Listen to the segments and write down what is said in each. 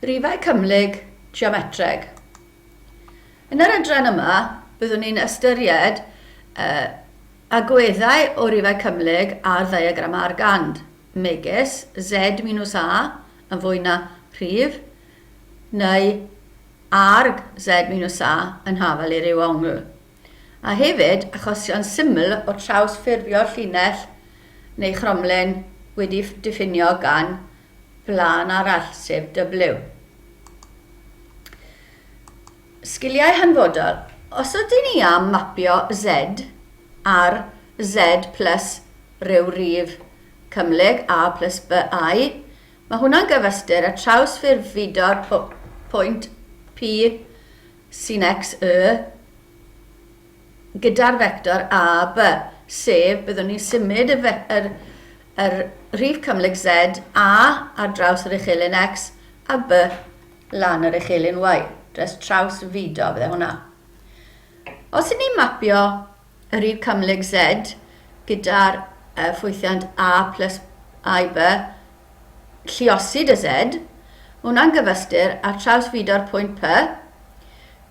Rhifau cymhlyg geometreg. Yn yr adran yma, byddwn ni'n ystyried uh, agweddau o rifau cymhlyg ar ddiagram Argand, megis Z minus A yn fwy na rhif, neu arg Z minus A yn hafal i ryw ongl. A hefyd, achosion syml o trawsffurfio llinell neu chromlin wedi diffinio gan Blaen arall, sef W. Sgiliau hanfodol. Os ydyn ni am mapio Z ar Z plus rhyw rif cymhlyg A plus BI, mae hwnna'n gyfystyr â trawsffurfido'r pwynt P sy'n X Y gyda'r fector A, B, sef byddwn ni'n symud y, yr, yr rhif cymhlyg Z, A ar draws yr uchelyn X a B lan yr uchelyn Y. Dres traws fudo fydde hwnna. Os ydyn ni'n mapio y rhif cymhlyg Z gyda'r uh, ffwythiant A plus IB, lluosid y Z, mae hwnna'n gyfystyr â trawsfudo'r pwynt P,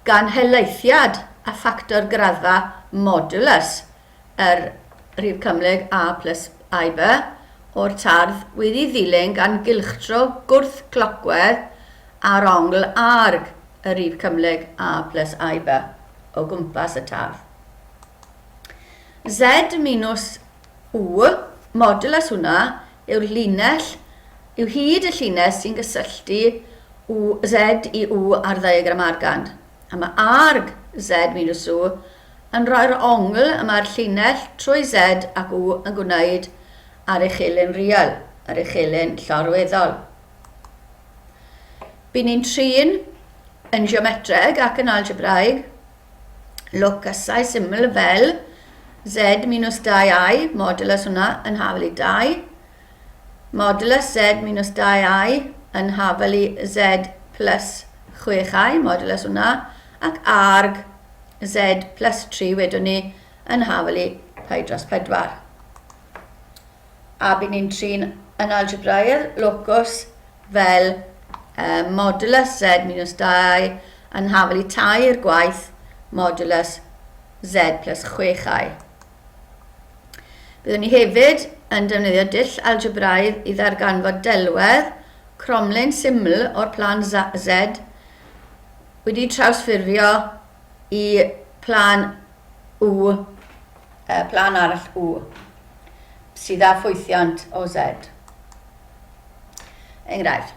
gan helaethiad a ffactor graddfa modulus yr rhif cymhlyg A plus IB o'r tardd wedi ddilyn gan gylchdro gwrth-clocwedd ar ongl arg y rhif cymhlyg A plus IB o gwmpas y tardd. Z minus U, modulus hwnna, yw'r linell, yw hyd y llinell sy'n gysylltu U, Z i U ar ddiagram argand. A mae arg Z minus U yn rhoi'r ongl y mae'r llinell trwy Z ac U yn gwneud ar uchelyn real, yr uchelyn llorweddol. Byn ni'n trin yn geometreg ac yn algebraeg locysau syml fel z minus 2i, modulus hwnna yn hafal i 2, modulus z minus 2i yn hafal i z plus 6i, modulus hwnna, ac arg z plus 3 wedwn ni yn hafal i pi dros 4. A bydd ni'n trin yn algebraidd locus fel uh, modulus z minus 2 yn hafal i tair gwaith modulus z plus 6i. Byddwn ni hefyd yn defnyddio dull algebraidd i ddarganfod delwedd cromlin syml o'r plan Z wedi trawsffurfio i plan U, uh, plan arall U, sydd â ffwythiant o Z. Enghraifft.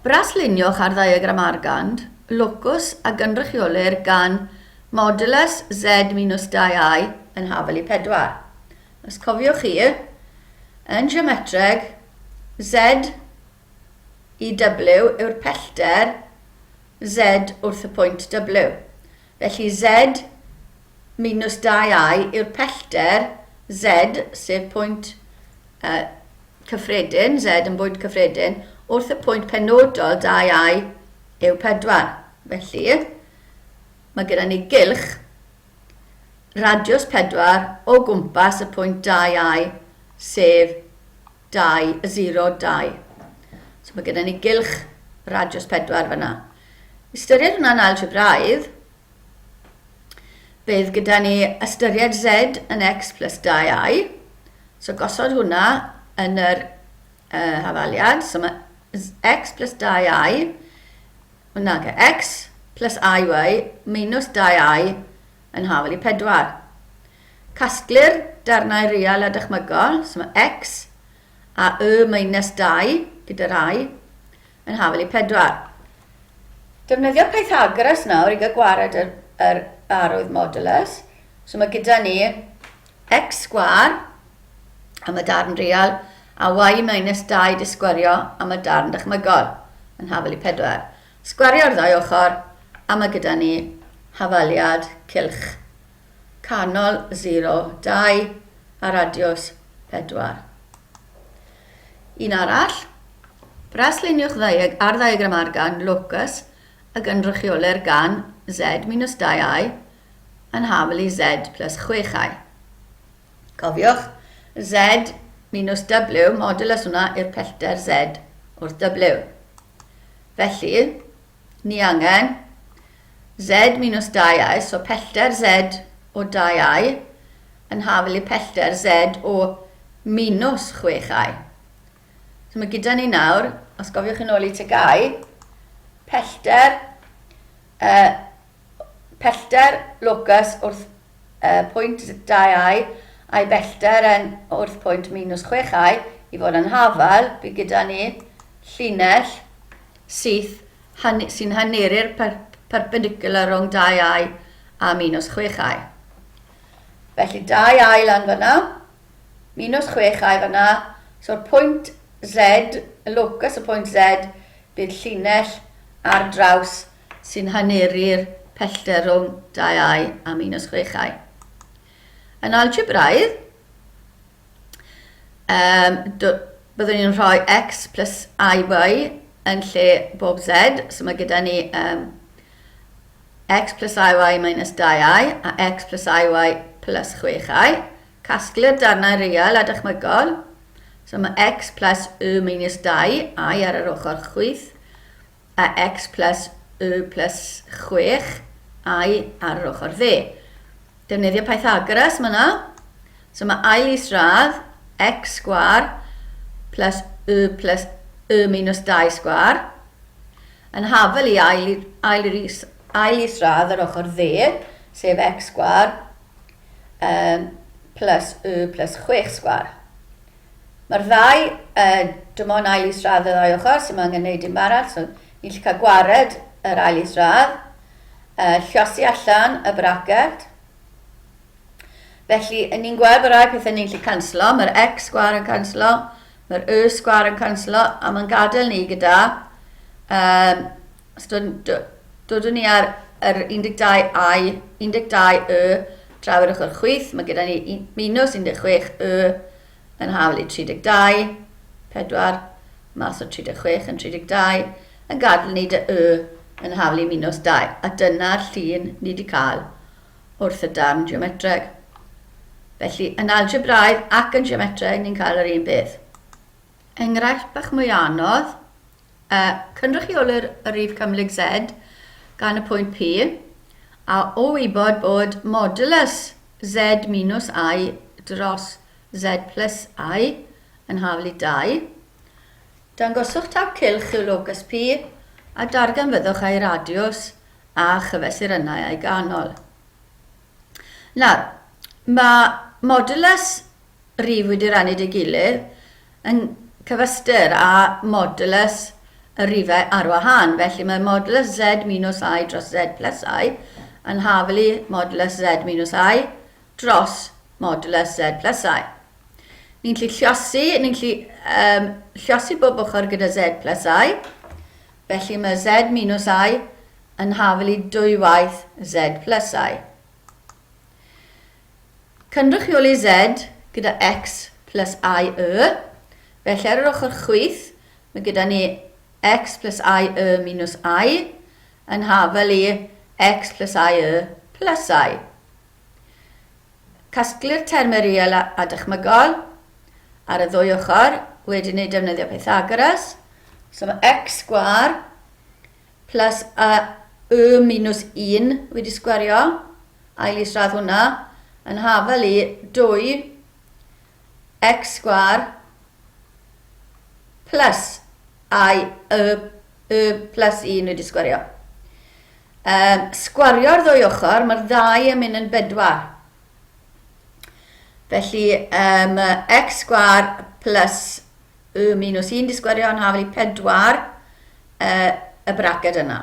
Brasluniwch ar ddiagram Argand locws a gynrychiolir gan modulus Z minus 2i yn hafal i 4. Os cofiwch chi, yn geometreg, Z i W yw'r pellter Z wrth y pwynt W. Felly Z minus 2i yw'r pellter Z, sef pwynt uh, cyffredin, Z yn bwynt cyffredin, wrth y pwynt penodol 2i yw 4. Felly, mae gyda ni gylch radiws 4 o gwmpas y pwynt 2i, sef 2, 0, 2. So mae gyda ni gylch radiws 4 fyna. Ystyried hwnna'n algebraidd, bydd gyda ni ystyried z yn x plus 2i. So gosod hwnna yn yr uh, hafaliad. So mae x plus 2i, hwnna, x plus iy minus 2i yn hafal i 4. Casglu'r darnau real a dychmygol, so mae x a y minus 2 gyda'r i yn hafal i 4. Defnyddio Pythagoras nawr i gael gwared yr, yr arwydd modulus. So mae gyda ni x sgwar am y darn real a y minus 2 disgwario am y darn dychmygol yn hafal i 4. Sgwario'r ddau ochr a mae gyda ni hafaliad cylch canol 0, 2 a radiws 4. Un arall, brasluniwch ddiag ar ddiagram argan locus a gynrychiolir gan z minus 2i yn hafal i z plus 6i. Cofiwch, z minus w, modulus hwnna yw'r pellter z wrth w. Felly, ni angen z minus 2i, so pellter z o 2i yn hafel i pellter z o minus 6i. So mae gyda ni nawr, os gofiwch yn ôl i TGAU, pellter, uh, pellter locus wrth uh, pwynt 2i a'i bellter yn wrth pwynt minus 6i i fod yn hafal, bydd gyda ni llinell syth sy'n haneru'r per perpendicular rhwng 2i a minus 6i. Felly 2i lan fyna, minus 6i fyna, so'r pwynt Z, y locus y pwynt Z, bydd llinell ar draws sy'n haneru'r pellter rhwng 2i a minus 6i. Yn algebraidd, um, byddwn ni'n rhoi x plus iy yn lle bob z, so mae gyda ni um, x plus iy minus 2i a x plus iy plus 6i. Casglu'r darnau real a dychmygol. So mae x plus y minus 2 i ar yr ochr chwith a x plus y plus 6 i ar yr ochr dde. Defnyddio Pythagoras mae yna. So mae ail isradd x sgwar plus y plus y minus 2 sgwar yn hafel i ail, ail, ail isradd yr ochr dde, sef x sgwar um, plus y plus 6 sgwar. Mae'r ddau, uh, dim ond ail isradd y ddau ochr, sy'n angen gwneud dim arall, so ni'n gallu cael gwared yr ail isradd, uh, lliosi allan y bracet. Felly, ni'n gweld bod rai pethau ni'n gallu canslo, mae'r x sgwar yn canslo, mae'r y sgwar yn canslo, a mae'n gadael ni gyda, um, os dodwn ni ar yr 12 i, 12 y draw i'r ochr chwith, mae gyda ni minus 16 y yn hafel i 32, 4 mas o 36 yn 32, yn gadael ni dy y yn hafel i minus 2. A dyna'r llun ni wedi cael wrth y darn geometreg. Felly, yn algebraidd ac yn geometreg, ni'n cael yr un peth. Enghraifft bach mwy anodd, uh, cynrychiolir y rif cymhlyg Z gan y pwynt P, a o wybod bod modulus Z minus I dros Z plus I yn hafal i 2, dangoswch taw cylch yw locus P a darganfyddwch ei radiws a chyfesurynnau a'i ganol. Nawr, mae modulus rif wedi rannu dy gilydd yn cyfystyr â modulus y rifau ar wahân. Felly mae modulus z minus i dros z plus i yn haflu modulus z minus i dros modulus z plus i. Ni'n gallu lliosi, ni'n gallu um, lliosi bob ochr gyda z plus i. Felly mae z minus i yn haflu dwywaith z plus i. Cynrychioli Z gyda X plus I Y. Felly ar yr ochr chwith, mae gyda ni X plus I Y minus I yn hafel i X plus I Y plus I. Casglu'r termau real a, a dychmygol ar y ddwy ochr, wedyn ei defnyddio Pythagoras. So mae x sgwar plus a y minus 1 wedi sgwario, ail isradd hwnna, yn hafal i 2 x sgwar plus i y, y plus 1 wedi sgwario. Um, sgwario'r ddwy ochr, mae'r ddau yn mynd yn bedwar. Felly, um, x sgwar plus y minus 1 di sgwario yn hafal i 4 uh, y braced yna.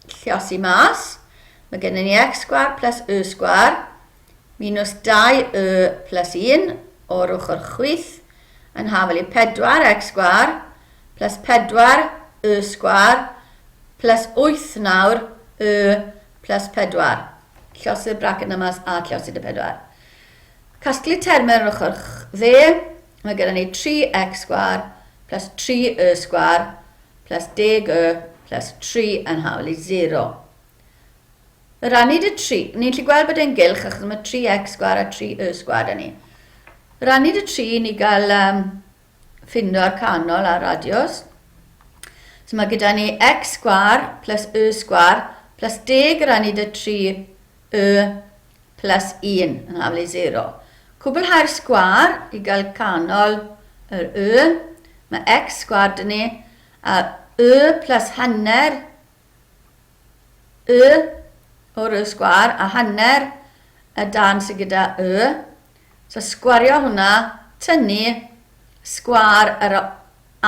Lliosi mas. Mae gennym ni x sgwar plus y sgwar minus 2y plus 1 o'r ochr chwith yn hafal i 4 x sgwar plus 4 y sgwar plus 8 nawr y plus 4. Lliosi'r braced yna mas a lliosi dy 4. Casglu termau ar ochr dde. Mae gyda ni 3x sgwar plus 3y sgwar plus 10y plus 3 yn hawl i 0. Rannu dy 3. Ni'n gallu gweld bod e'n gylch achos mae 3x sgwar a 3y sgwar da ni. Rannu dy 3 ni gael um, ffindo'r canol a'r radius. So mae gyda ni x sgwar plus y sgwar plus deg rannu 'da 3 y plus 1 yn haflu 0. Cwblhau'r sgwar i gael canol yr y. Mae x sgwar dyn ni a y plus hanner y o'r y sgwar a hanner y darn sydd gyda y. So sgwario hwnna, tynnu sgwar yr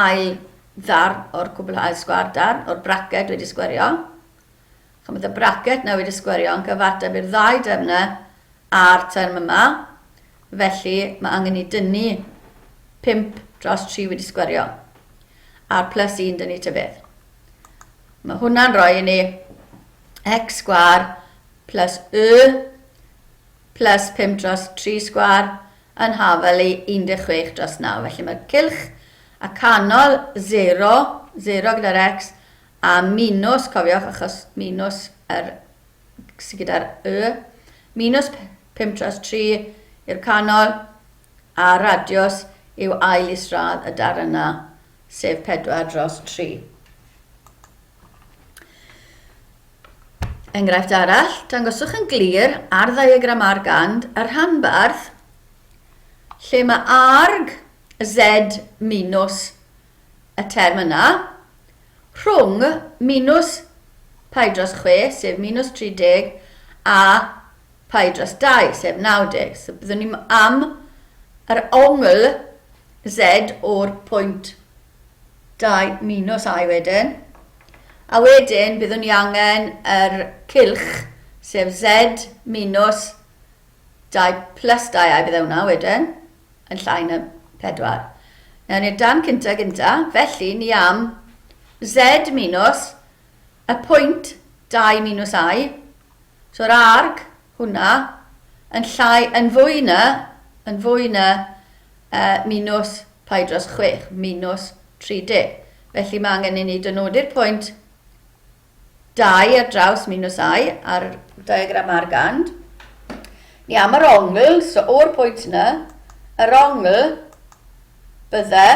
ail ddarn o'r cwblhau sgwar darn o'r braced wedi sgwario. Chymryd y braced na wedi sgwario yn cyfateb i'r ddau derm yna a'r term yma. Felly mae angen i dynnu 5 dros 3 wedi sgwario. A'r plus 1 dynnu ta beth. Mae hwnna'n rhoi i ni x sgwar plus y plus 5 dros 3 sgwar yn hafel i 16 dros 9. Felly mae'r cylch a canol 0, 0 gyda'r x, a minus, cofiwch, achos minus yr, sydd gyda'r y, minus 5 dros 3 i'r canol, a radius yw ail isradd y dar yna, sef 4 dros 3. Enghraifft arall, dangoswch yn glir ar ddiagram argand y rhanbarth lle mae arg z minus y term yna rhwng minus pi dros 6, sef minus 30, a pi dros 2, sef 90. So byddwn ni am yr ongl z o'r pwynt 2 minus i wedyn. A wedyn byddwn ni angen yr cylch, sef z minus 2 plus 2i bydde hwnna wedyn, yn llai na 4. Nawr ni'r dan cynta gynta, felly ni am z minus y pwynt 2 minus i, so'r arg hwnna yn llai, yn fwy na, yn fwy na uh, minus pi dros 6, minus 30. Felly mae angen i ni dynodi'r pwynt 2 ar draws minus i ar diagram ar gand. Ni am yr ongl, so o'r pwynt yna, yr ongl bydde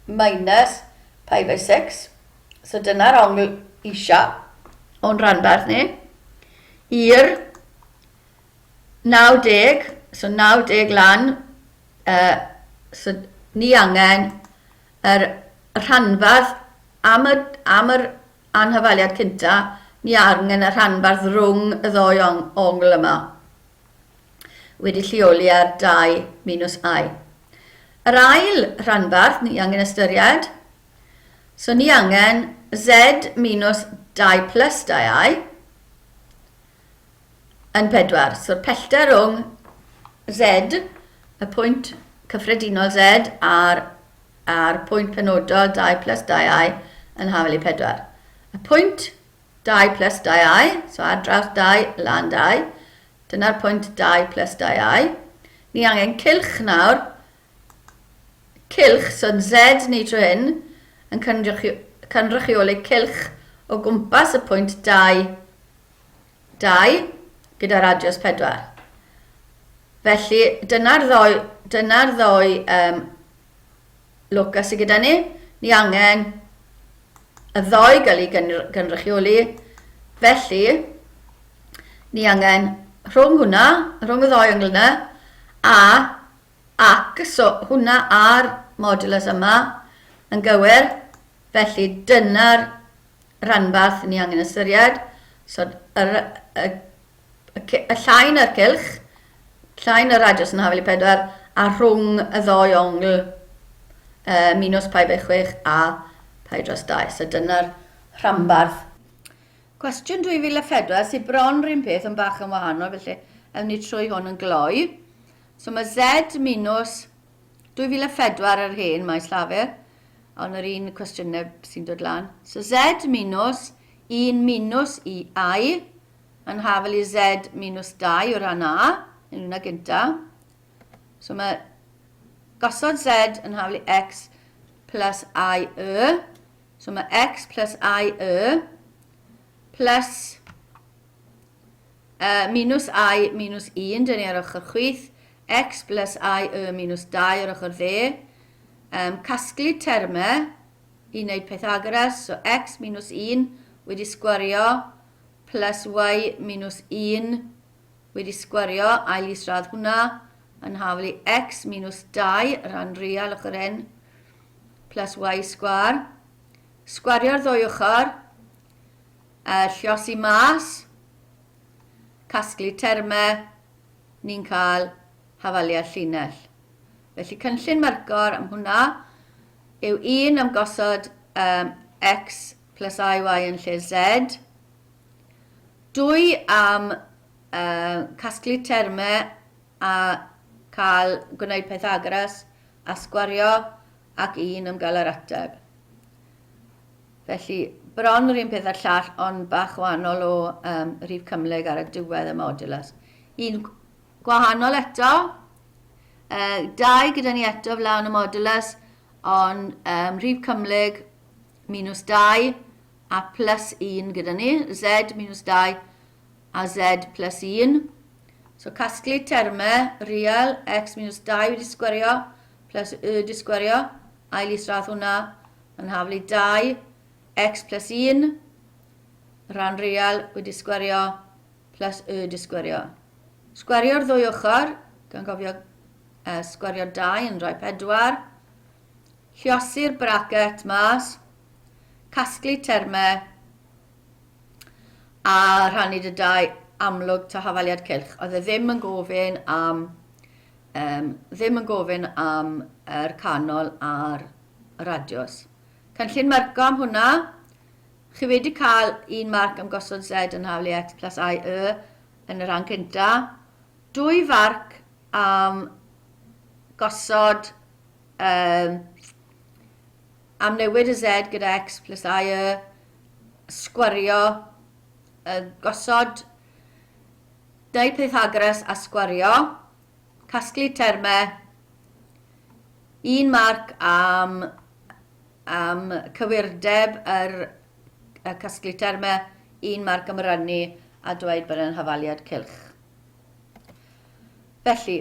minus pi by 6. So dyna'r ongl isio o'n rhanbarth ni. I'r 90, so 90 lan, uh, so ni angen yr rhanbarth am y, am yr anhafaliad cynta, ni angen y rhanbarth rhwng y ddoi ong, ongl yma wedi lleoli ar 2 minus i. Yr ail rhanbarth ni angen ystyried, so ni angen z minus 2 plus 2i yn 4. So'r pellter rhwng z, y pwynt cyffredinol z, a'r, a'r pwynt penodol 2 plus 2i yn hafel i 4. Y pwynt 2 plus 2i, so ar draws 2, lan 2, dyna'r pwynt 2 plus 2i. Ni angen cylch nawr, cylch, so'n z ni trwy hyn, yn cynrychioli cylch o gwmpas y pwynt 2, 2 gyda radius 4. Felly, dyna'r ddoi, dyna'r ddoi um, locus sydd gyda ni. Ni angen y ddoi gael ei gynrychioli. Felly, ni angen rhwng hwnna, rhwng y ddoi ongl yna, a ac, so hwnna a'r modulus yma yn gywir. Felly, dyna'r rhanbarth ni angen ystyried. So, yr, y, y, y llai na'r cylch, llai na'r radius yn hafel i 4, a rhwng y ddoi ongl uh, minus pi by 6 a pi dros 2. So dyna'r rhanbarth. Cwestiwn 2004 sydd bron rhywun peth ond bach yn wahanol, felly ewn ni trwy hwn yn gloi. So mae Z minus 2004 ar hen maes llafur, ond yr un cwestiynau sy'n dod lan. So Z minus 1 minus i I yn hafel i Z minus 2 o ran A, yn hwnna gynta. So mae gosod Z yn hafel i X plus I Y. So mae X plus I Y plus Uh, minus i minus 1, dyn ni ar ochr chwith, x plus i y minus 2 ar ochr dde. Um, casglu termau. i wneud Pythagoras, so x minus 1 wedi sgwario plus y minus 1 wedi sgwario, ail isradd hwnna, yn haflu x minus 2 rhan real ochr hyn, plus y sgwar. Sgwario'r ddwy ochr, lliosi mas, casglu termau, ni'n cael hafaliad llinell. Felly cynllun Mercor am hwnna yw un am gosod um, x plus iy yn lle z, dwy am uh, casglu termau a cael gwneud Pythagoras a sgwario ac un am gael yr ateb. Felly, bron yr un peth â'r llall, ond bach wahanol o um, rhif cymhlyg ar y diwedd y modulus. Un gwahanol eto, 2 gyda ni eto flaen y modulus, ond rhif cymhlyg minus 2 a plus 1 gyda ni, z minus 2 a z plus 1. So casglu termau real x minus 2 wedi sgwario plus y wedi sgwario, ail isradd hwnna yn haflu 2, x plus 1, rhan real wedi sgwario plus y wedi sgwario. Sgwario'r ddwy ochr, gan gofio sgwario 2 yn rhoi 4. Lliosi'r bracet mas, casglu termau a rhannu dy dau amlwg ta hafaliad cylch. Oedd e ddim yn gofyn am um, ddim yn gofyn am yr canol a'r radiws. Cynllun marco am hwnna. Chi wedi cael un marc am gosod Z yn haflu X plus I Y yn y rhan cynta. Dwy farc am gosod um, am newid y Z gyda X plus I Y, sgwario, uh, gosod dau Pythagoras a sgwario, casglu termau, un marc am, am cywirdeb yr, y casglu termau, un marc am rannu a dweud bod e'n hafaliad cylch. Felly,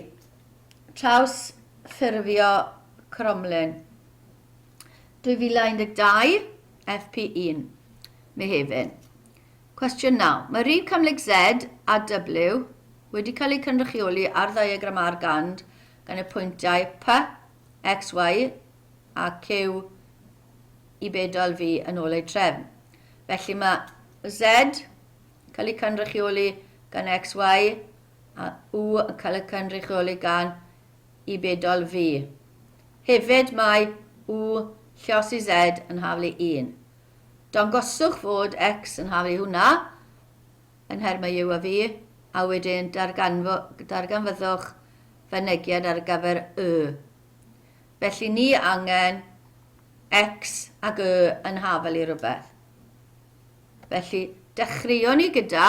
traws ffurfio cromlin. 2012, FP1, Mehefin. Cwestiwn 9. Mae rhif cymhlyg Z a W wedi cael eu cynrychioli ar ddiagram ar gand gan y pwyntiau P, X, Y a Q i bedol V yn ôl eu trefn. Felly mae Z cael ei cynrychioli gan X, Y a U yn cael ei cynrychioli gan i bedol V. Hefyd mae U lliosi Z yn haflu 1. Dangoswch fod X yn haflu hwnna yn nhermau U a V, a wedyn darganfyddwch fynegiad ar gyfer Y. Felly ni angen X ag Y yn hafal i rhywbeth. Felly dechreuon ni gyda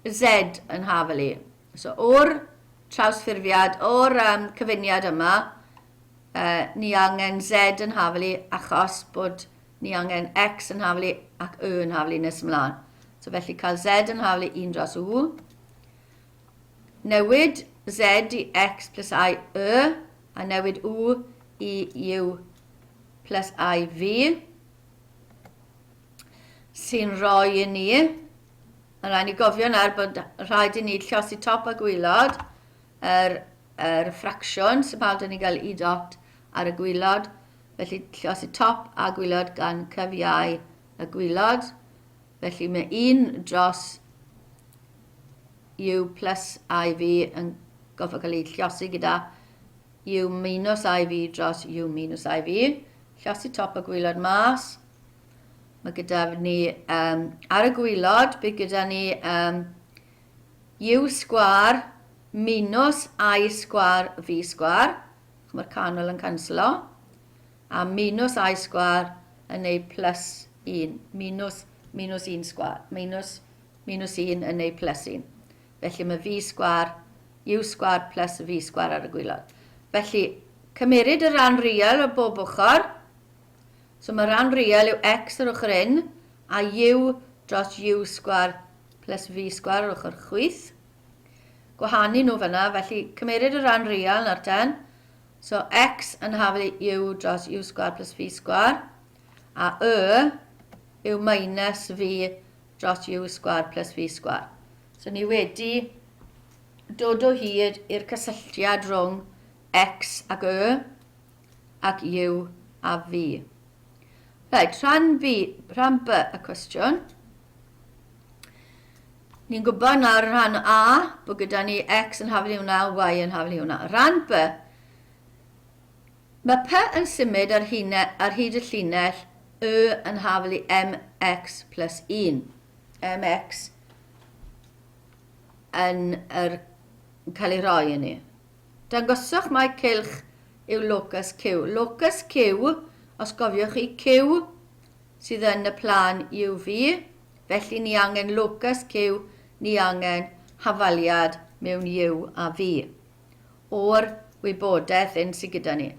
Z yn hafal i. So o'r trawsffurfiad, o'r um, cyfuniad yma, uh, ni angen Z yn haflu achos bod ni angen X yn haflu ac Y yn haflu nes ymlaen. So felly cael Z yn haflu 1 dros U. Newid Z i X plus I Y a newid U i U plus I V sy'n rhoi i ni, mae'n rhaid ni gofio nawr bod rhaid i ni llosi top a gwylod yr, yr ffracsiwn, sy'n pawb dyn ni gael i dot ar y gwylod, felly llosi top a gwylod gan cyfiau y gwylod, felly mae 1 dros u plus iv yn gofio cael ei llosi gyda u minus iv dros u minus iv. Llosi top a gwylod mas. Mae gyda ni, um, ar y gwylod, bydd gyda ni um, u sgwar minus i sgwar v sgwar. Mae'r canol yn canslo. A minus i sgwar yn neud plus 1. Minus, minus 1 sgwar. Minus, minus 1 yn neud plus 1. Felly mae v sgwar, u sgwar plus v sgwar ar y gwylod. Felly, cymeryd y rhan real o bob ochr. So mae rhan real yw x ar ochr un a u dros u sgwar plus v sgwar ar ochr chwith. Gwahanu nhw fyna, felly cymeryd y rhan real nawr ten. So x yn haflu u dros u sgwar plus v sgwar. A y yw minus v dros u sgwâr plus v sgwâr. So ni wedi dod o hyd i'r cysylltiad rhwng x ac y ac u a v. Reit, rhan B, rhan B y cwestiwn. Ni'n gwybod nawr yn rhan A bod gyda ni x yn haflu hwnna, y yn haflu hwnna. Rhan B, mae P yn symud ar, hine, ar hyd y llinell Y yn haflu mx plus 1. mx yn, yr, yn cael ei roi i ni. Dangoswch mai cylch yw locus Q. Locus Q, os gofiwch chi, Q sydd yn y plân UV, felly ni angen locus Q, ni angen hafaliad mewn U a V o'r wybodaeth hyn sydd gyda ni.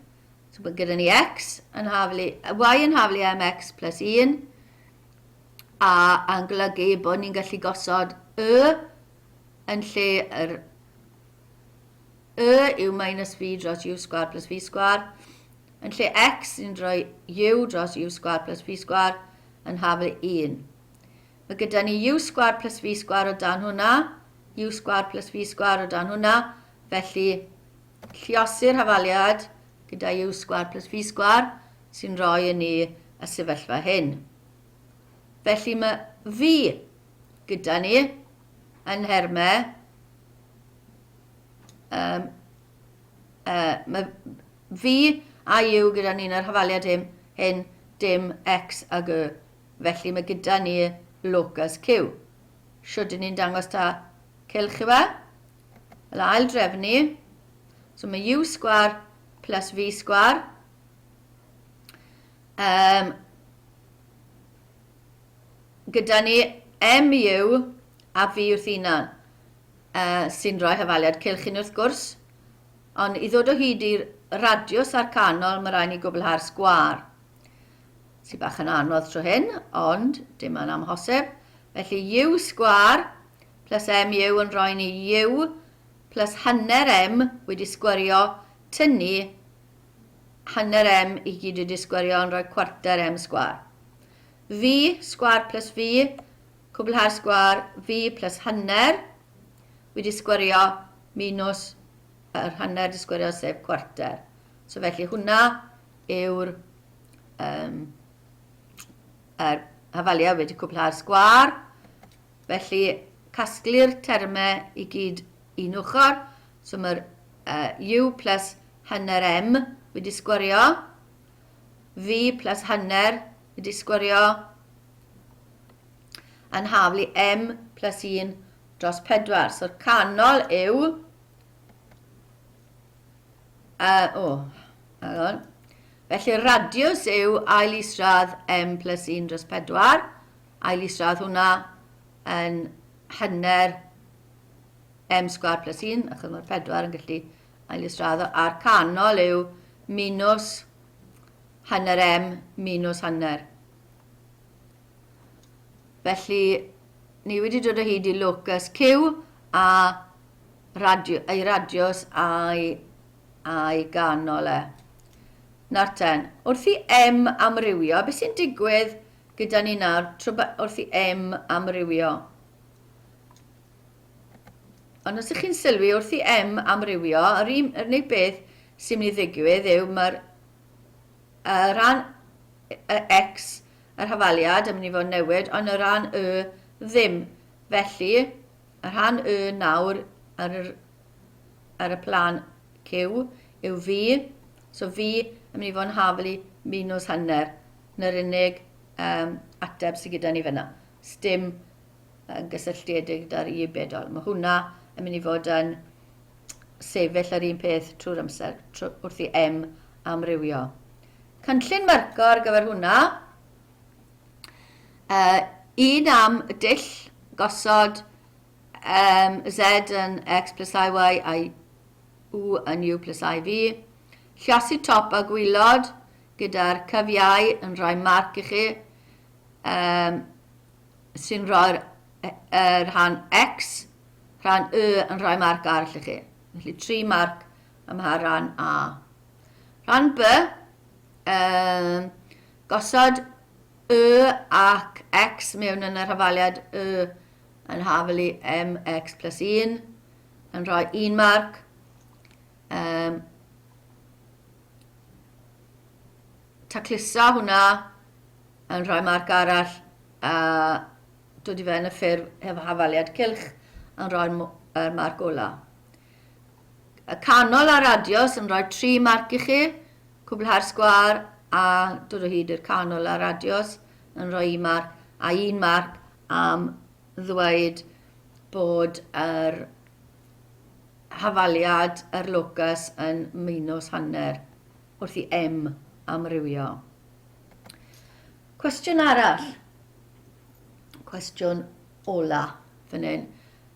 So mae gyda ni X yn haflu, Y yn haflu mx plus 1, a yn golygu bod ni'n gallu gosod Y yn lle yr Y yw minus V dros U sgwar plus V sgwar. Yn lle X, ni'n rhoi U dros U sgwar plus V sgwar yn haflu 1. Mae gyda ni U sgwar plus V sgwar o dan hwnna, U sgwar plus V sgwar o dan hwnna, felly lliosi'r hafaliad gyda U sgwar plus V sgwar sy'n rhoi i ni y sefyllfa hyn. Felly mae V gyda ni yn nhermau um, uh, mae V a U gyda ni yn yr hafaliad hyn, hyn dim X ag Y. Felly mae gyda ni locus Q. Shwt dyn ni'n dangos ta cylch yw e? Wel, ail drefnu. So mae U sgwar plus V sgwar. Um, gyda ni MU a V wrth unan, uh, sy'n rhoi hafaliad cylch i ni wrth gwrs. Ond i ddod o hyd i'r radiws a'r canol, mae rhaid ni gwblhau'r sgwâr. Sy'n bach yn anodd tro hyn, ond dim yn amhosib. Felly U sgwâr plus MU yn rhoi ni U plus hanner M wedi sgwario tynnu hanner M i gyd wedi sgwario yn rhoi cwarter M sgwâr. V sgwâr plus V, cwblhau'r sgwâr, V plus hanner wedi sgwario minus yr hanner wedi sgwario sef cwarter. So felly hwnna yw'r um, yr hafaliad wedi cwblhau'r sgwâr. Felly casglu'r termau i gyd un ochr. So mae'r uh, U plus hanner M wedi sgwario. V plus hanner wedi sgwario. Yn haflu M plus 1 dros 4. So'r canol yw... Uh, oh, hang on. Felly radius yw ail isradd m plus 1 dros 4. Ail isradd hwnna yn hanner m sgwar plus 1, achos mae'r 4 yn gallu ail isradd o. A'r canol yw minus hanner m minus hanner. Felly, ni wedi dod o hyd i locus Q a radio, ei radius a'i, a'i ganol e. Nawr ten, wrth i M amrywio, beth sy'n digwydd gyda ni nawr trwy, wrth i M amrywio? Ond os ydych chi'n sylwi, wrth i M amrywio, yr, un, yr unig beth sy'n mynd i ddigwydd yw mae'r uh, rhan y X, yr hafaliad, yn mynd i fod yn newid, ond y rhan Y ddim. Felly, y rhan Y nawr ar, yr, ar y plan Q yw V. So V yn mynd i fod yn haflu minus hanner. Na'r unig um, ateb sydd gyda ni fyna. Sdim yn gysylltiedig gyda'r U bedol. Mae hwnna yn mynd i fod yn sefyll yr un peth trwy'r amser trwy, wrth i M amrywio. Cynllun marco ar gyfer hwnna. Uh, un am y dull gosod um, Z yn X plus IY a U yn U plus IV. Lliosi top a gwylod gyda'r cyfiau yn rhoi marc i chi um, sy'n rhoi'r er rhan X, rhan Y yn rhoi marc arall i chi. Felly 3 marc ym mha ran A. Rhan B, um, gosod Y ac X mewn yn yr hafaliad Y yn hafal i MX plus 1 yn rhoi un marc. Um, taclusa hwnna yn rhoi marc arall a dod i fe yn y ffurf hefo hafaliad cylch yn rhoi'r er marc ola. Y canol a radios yn rhoi 3 marc i chi, cwblhau'r sgwâr a dod o hyd i'r canol a radios yn rhoi un marc a un marc am ddweud bod yr hafaliad yr locus yn minus hanner wrth i M amrywio. Cwestiwn arall. Cwestiwn ola fan hyn.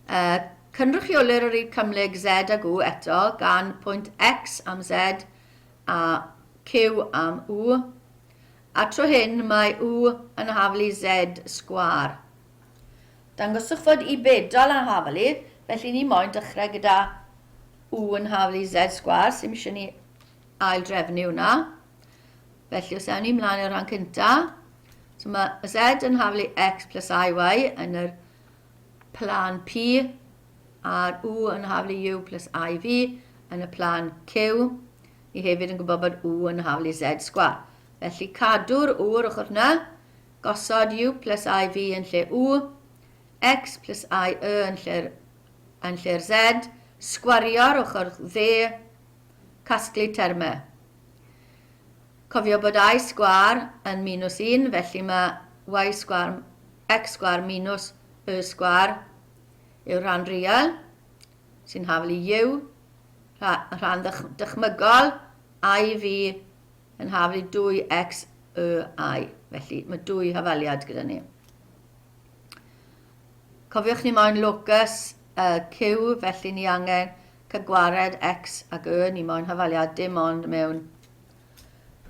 Uh, cynrychiolir yr rif cymhlyg Z ag U eto gan pwynt X am Z a Q am U. A tro hyn mae U yn haflu Z sgwâr. Dangoswch fod I bedol yn haflu, felly ni moyn dechrau gyda U yn haflu Z sgwâr, sy'n eisiau ni ail drefnu hwnna. Felly os ewn ni mlaen i'r rhan cynta, so mae Z yn haflu X plus IY yn yr plan P, a'r U yn haflu U plus IV yn y plan Q. Ni hefyd yn gwybod bod U yn haflu Z sgwar. Felly cadw'r U o'r ochr yna, gosod U plus IV yn lle U, X plus I Y yn lle'r yn lle'r Z, sgwario'r ochr dde, casglu termau. Cofio bod i sgwâr yn minus 1, felly mae y sgwâr, x sgwâr minus y sgwâr yw'r rhan real, sy'n haflu u, rhan dychmygol, i v yn haflu 2x y i. Felly mae dwy hafaliad gyda ni. Cofiwch ni moyn locus uh, Q, felly ni angen cael gwared X ac Y, ni moyn hafaliad dim ond mewn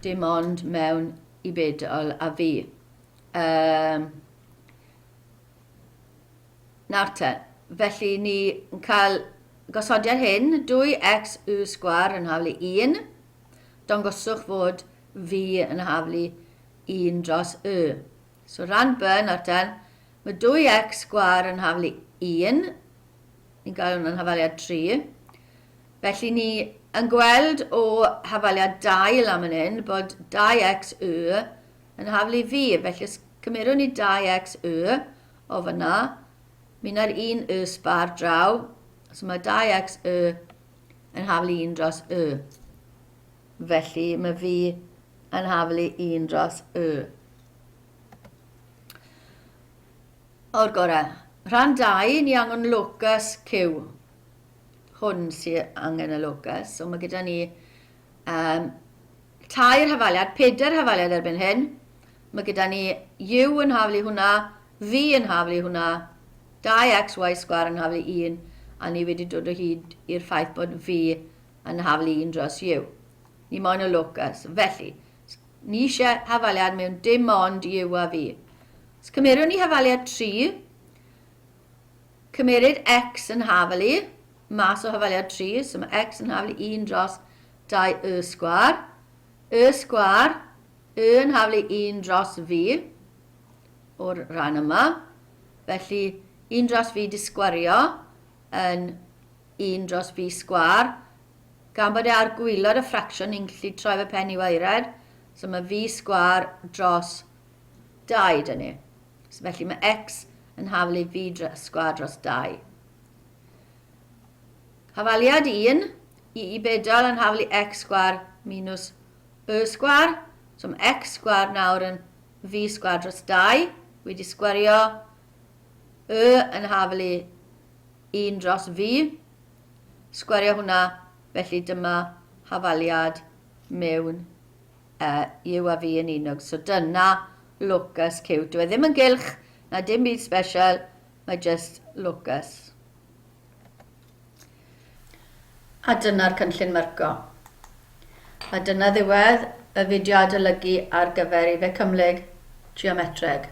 dim ond mewn i bedol a fi. Um, nawr te, felly ni yn cael gosodiad hyn, 2x y sgwar yn haflu 1, dangoswch fod fi yn haflu 1 dros y. So rhan B nawr te, mae 2x sgwar yn haflu 1, ni'n gael hwnna'n hafaliad 3. Felly ni yn gweld o hafaliad 2 lan fan hyn bod 2x y yn haflu fi. Felly os cymerwn ni 2x y o fyna, mi na'r un y sbar draw. So mae 2x y yn haflu 1 dros y. Felly mae fi yn haflu 1 dros y. O'r gorau. Rhan 2, ni angen locus Q. Hwn sydd angen y locus. So mae gyda ni um, tair hafaliad, pedair hafaliad erbyn hyn. Mae gyda ni U yn haflu hwnna, V yn haflu hwnna, 2xy sgwar yn haflu 1, a ni wedi dod o hyd i'r ffaith bod V yn haflu 1 dros U. Ni moyn y locus. Felly, Ni eisiau hafaliad mewn dim ond U a V. Os cymerwn ni hafaliad 3, cymeryd x yn hafalu, mas o hafaliad 3, so mae x yn hafalu 1 dros 2 y sgwar, y sgwar, y yn hafalu 1 dros v o'r rhan yma. Felly 1 dros v disgwario yn 1 dros v sgwar, Gan bod e ar gwylod y ffracsiwn, ni'n gallu troi fe pen i waered. So mae v sgwar dros 2 dyn ni. So felly mae x yn haflu v sgwar dros 2. Hafaliad 1, i i bedol yn haflu x sgwar minus y sgwar. So mae x sgwar nawr yn v sgwar dros 2. Wedi sgwario y yn haflu 1 dros v. Sgwario hwnna, felly dyma hafaliad mewn uh, U a V yn unog. So dyna locus Q. Dyw e ddim yn gylch, na dim byd special, mae just locus. A dyna'r cynllun marco. A dyna ddiwedd y fideo adolygu ar gyfer Ife Cymhlyg Geometreg.